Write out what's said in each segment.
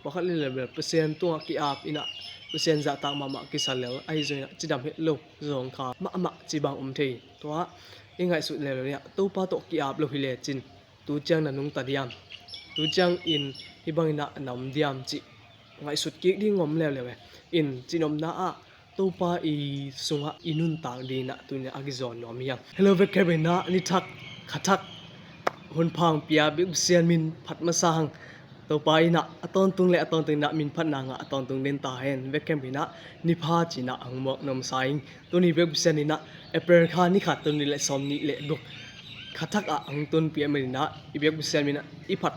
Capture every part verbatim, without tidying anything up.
Pakhat le level Pasian tungah ki-ap inah, Pasian zahtak mahmah kisa lel ahi zong inah, cidam het lo zawngkhal mahmah cibang om thei. Tua i ngaihsut level inah Topa tawh ki-ap lo hi lecin, tu ciang na nungta diam, tu ciang in hih bang inah na om diam cih ngaihsut kik ding om leuleu e. In cinomna ah Topa i sungah i nuntak ding inah tuni a kizawn nuam hi hang. Hello, vekkhempeuh inah ni thak kha thak hun pha pia, biakbuk Pasian min phat masa hang. Topa inah a tawntung le a tawntung inah min phatna ngah a tawntung den ta hen. Vekkhempeuh inah ni pha ci inah hong muak nuam sa ing. Tuni biakbuk Pasian inah April kha ni khat, tuni le sawm nih le guk kha thak ah hong tunpih ahih manin ah i biakbuk Pasian min ah i phat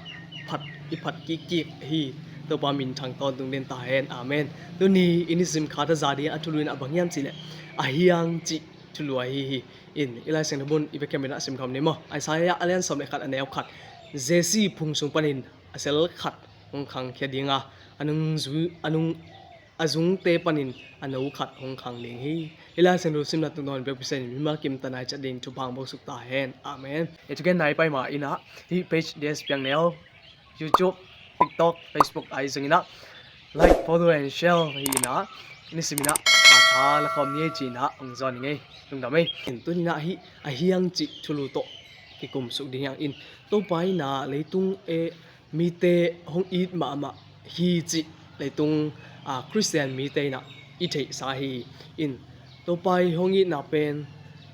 phat, i phat kikkik hi. Topa min thang tawntung den ta hen. Amen. Tuni i nisim kha thaza ding a thulu inah bang hiam cih leh, a hiang cih thulu ahi hi. In i Lai Siangtho bun i vekkhempeuh inah simkhawm ni maw. Isaiah a lian sawm le khat, a neu khat. Jesse phung sung panin a sel khat hong khangkhia ding a, a nung zu-, a nung a zungte panin a no khat hong khang ding hi. Hih Lai Siangtho simna tungtawn biakbuk Pasian in mimal kim tana i ciat ding thupha hong buaksuk ta hen. Amen. Hi, thugen nai pai ma inah hih page D S Piang Neu, YouTube, TikTok, Facebook ahi zong inah like, follow and share hi inah, nisim inah a tha la khawm ni ei ci inah hong zawn ing ei. Lungdam ei. In tuni inah hih a hiang cih thulu tawh kikumsuk ding hi hang. In Topa inah leitung e mite hong it mahmah hi cih leitung, a, Khristian mite inah i theihsa hi. In Topa i hong itna pen,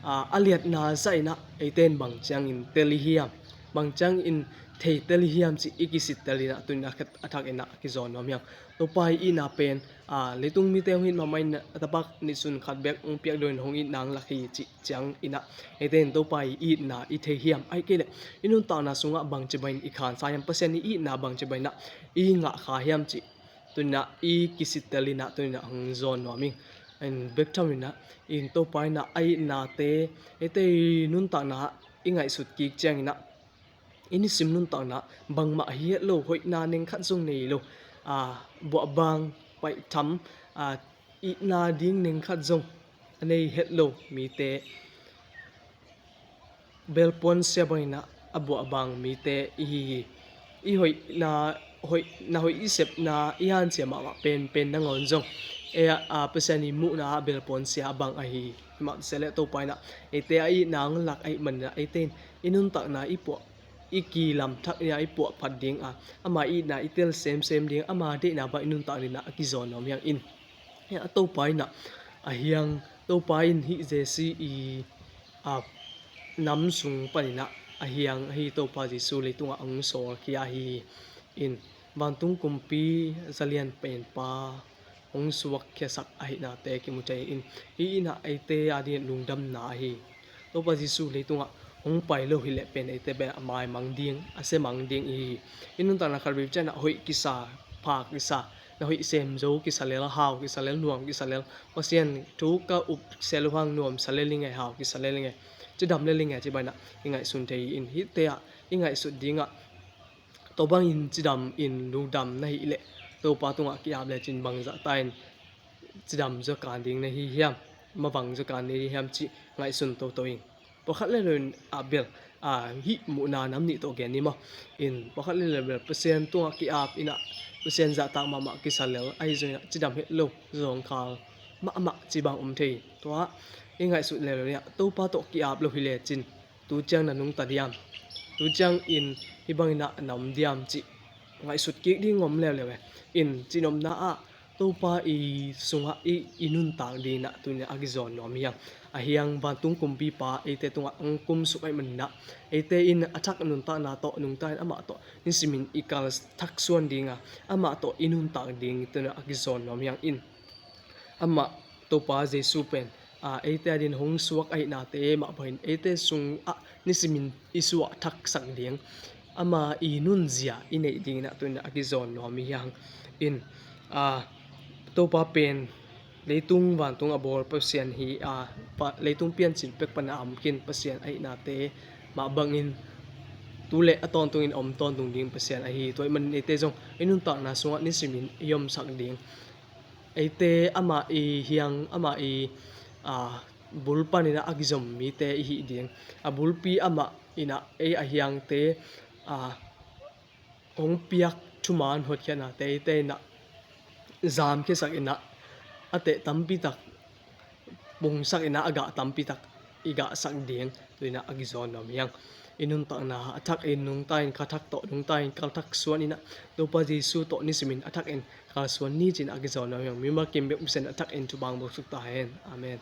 a, a liatna zah inah eite in bang ciangin tel i hiam, bang ciangin thei tel i hiam cih i kisittel inah tuni inah a thak inah kizawn nuam hi hang. Topa i itna pen, a, leitung mite hong it mahmah in a tapak nisun khat bek hong piak dawnin hong it nang lak hi cih ciang inah eite in Topa i itna i thei hiam, ahih kei leh i nuntakna sungah bangci bangin i khansa hiam, Pasian i itna bangci bangin ah i ngah kha hiam cih tuni inah i kisittel inah tuni inah hong zawn nuam ing. In bek tham inah in Topa inah a itnate eite i nuntakna ah i ngaihsut kik ciang inah i nisim nuntakna bangmah hi het lo, hoihna neng khat zong nei lo, a, buahbang paihtham, a, itna ding neng khat zong a nei het lo mite, belpuan sia bang inah a buahbang mite i hi hi. I hoihna, hoih, na hoih i sepna, i hanciam mahmah penpen nangawn zong e, a, Pasian i muhna ah belpuan sia a bang ahi hi. Himah sia leh Topa inah eite a itna hong lak ahih manin ah eite in i nuntakna i puah, i kilam thak inah i puah phat ding a, ama itna i tel semsem ding, ama deihna bang i nuntak ding inah a kizawn nuam hi hang. In a Topa inah a hiang, Topa in hih Jesse i, a, nam sung panin ah a hiang ahi Topa Jesu leitungah hong sawlkhia hi. In vantung kumpi zalian penpa hong suakkhiasak ahihnate kimu thei in, hih inah eite a dingin lungdamna ahi. Topa Jesu leitungah hong pai lo hi leh pen eite pen a maimang ding, a siamang ding i hi hi. I nuntakna khat vei ciang inah hoih kisa, pha kisa, na hoih sem zo kisa lel, hau kisa lel, nuam kisa lel, Pasian thu ka up sia lo hang nuamsa lel ing e, hau kisa lel ing e, cidam lel ing e ci bang inah i ngaihsun thei hi. In hihte ah i ngaihsut ding ah, tua bangin cidam in lungdam na hih leh Topa tungah ki-ap lecin bangzah ta in cidam zawkan ding na hi hiam, mavang zawkan na hi hiam cih ngaihsun toto ing. Pakhat le lo in a bel, a, hih muhna nam nih tawh gen ni maw. In pakhat le lo bel Pasian tungah ki-ap inah, Pasian zahtak mahmah kisa lel ahi zong inah cidam het lo zawngkhal mahmah cibang om thei. Tua i ngaihsut leuleu inah Topa tawh ki-ap lo hi lecin, tu ciang na nungta diam, tu ciang in hih bang inah na om diam cih ngaihsut kik ding om leuleu e. In cinomna ah Topa i sungah i, i nuntak ding inah tuni inah a kizawn nuam hi hang. A hiang vantung kumpipa eite tungah hong kumsuk ahih manin ah, eite in a thak nuntakna tawh nungta in amah tawh nisimin i kal thaksuan ding a, amah tawh i nuntak ding tuni inah a kizawn nuam hi hang. In amah Topa Jesu pen, a, eite a dingin hong suak ahihnate mah bangin eite sungah nisimin i suah thaksak ding, ama i nunzia i neih ding inah tuni inah a kizawn nuam hi hang. In, a, Topa pen leitung vantung a bawl Pasian hi a, pa, leitung piancil pek pan a om khin Pasian ahihnate mah bangin tu le a tawntungin a om tawntung ding Pasian ahi. Tua ahih manin eite zong i nuntakna sungah nisimin i omsak ding, eite amah i hiang, amah i, a, bul panin ah a kizom mite i hih ding. A bulpi amah inah ei a hiangte, a, hong piak thuman hotkhiatna teitei in ah zamkhiasak in ah, a teh tampi tak pungsak in ah, a gah tampi tak i gahsak ding, tu in ah a kizawn nuam hi hang. I nuntakna a thak in nungta in ka thak tawh, nungta in ka thak suan in ah, Topa Jesu tawh nisimin a thak in kalsuan ni ci-in a kizawn nuam hi hang. Mimal kim bek misen a thak in thupha hong buaksuk ta hen. Amen.